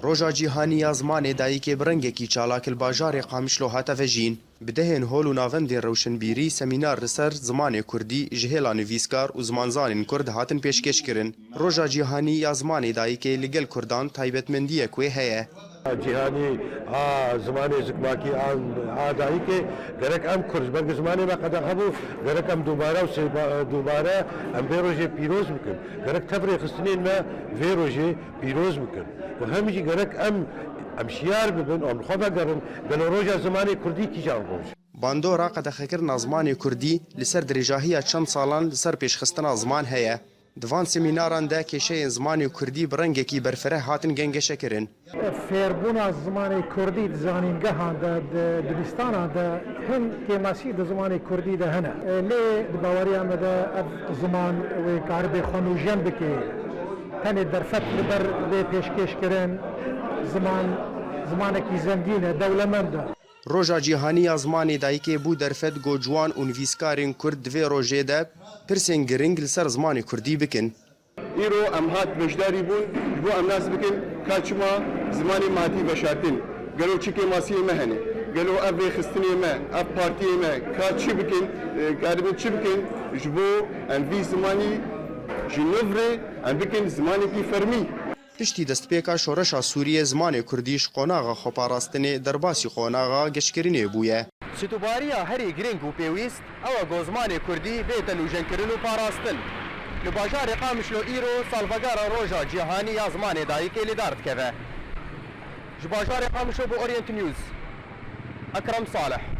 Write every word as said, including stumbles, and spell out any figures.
Roja Cîhanî ya Zimanê Dayikê bi rengekî çalak li bajarê Qamişlo hate vejîn. Bi dehên hol û navendên rewşenbîrî semînar li ser zimanê kurdî ji hêla nivîskar û zimanzanên kurd hatin pêşkêş kirin. Roja Cîhanî ya Zimanê Dayikê li gel kurdan taybetmendiyek wê heye. Cîhanî a zimanê zikmakî a, a dayikê, gerek em kurd ji ber ku zimanê me qedexe bû, gerek em dubare û sêba-, dubare em vê rojê pîroz bikin. Gerek tev rêxistinên me vê rojê pîroz bikin. Û hem jî gerek em, em şiyar bibin, em li xwe vegerin, gelo roja zimanê kurdî kîjan roj? Bandora qedexekirina zimanê kurdî li ser dirêjahiya çend salan li ser pêşxistina ziman heye. Di van semînaran de kêşeyên zimanê kurdî bi rengekî berfireh hatin gengeşekirin. Fêrbûna zimanê kurdî di zanîngehan de, di dibistanan de hin kêmasî di zimanê kurdî de hene. Lê di baweriya me de ev ziman wê karibe xwe nûjen bike. Tenê derfet li ber bê pêşkêşkirin, ziman, zimanekî zengîn e, dewlemend e. Roja Cîhanî ya Zimanê Dayikê bû derfet ku ciwan û nivîskarên kurd di vê rojê de pirsên giring li ser zimanê kurdî bikin. Îro em hat beşdarî bûn, ji bo em nas bikin ka çima zimanê me hatî veşartin. Gelo çi kêmasiyê me hene? Gelo ev rêxistinê me, ev partiyê me ka çi bikin, e, karibin çi bikin ji bo em vî zimanî ji nû re em bikin zimanekî fermî? Piştî destpêka şoreşa Sûriyê zimanê kurdî ji qonaxa xweparastinê derbasî qonaxa geşkirinê bûye. Situbariya herî giring û pêwîst ew e ku zimanê kurdî bête nûjenkirin û parastin. Li bajarê Qamişlo îro salvegera Roja Cîhanî ya Zimanê Dayikê li dar dikeve. Ji bajarê Qamişlo bo Orient News, Ekrem Salih.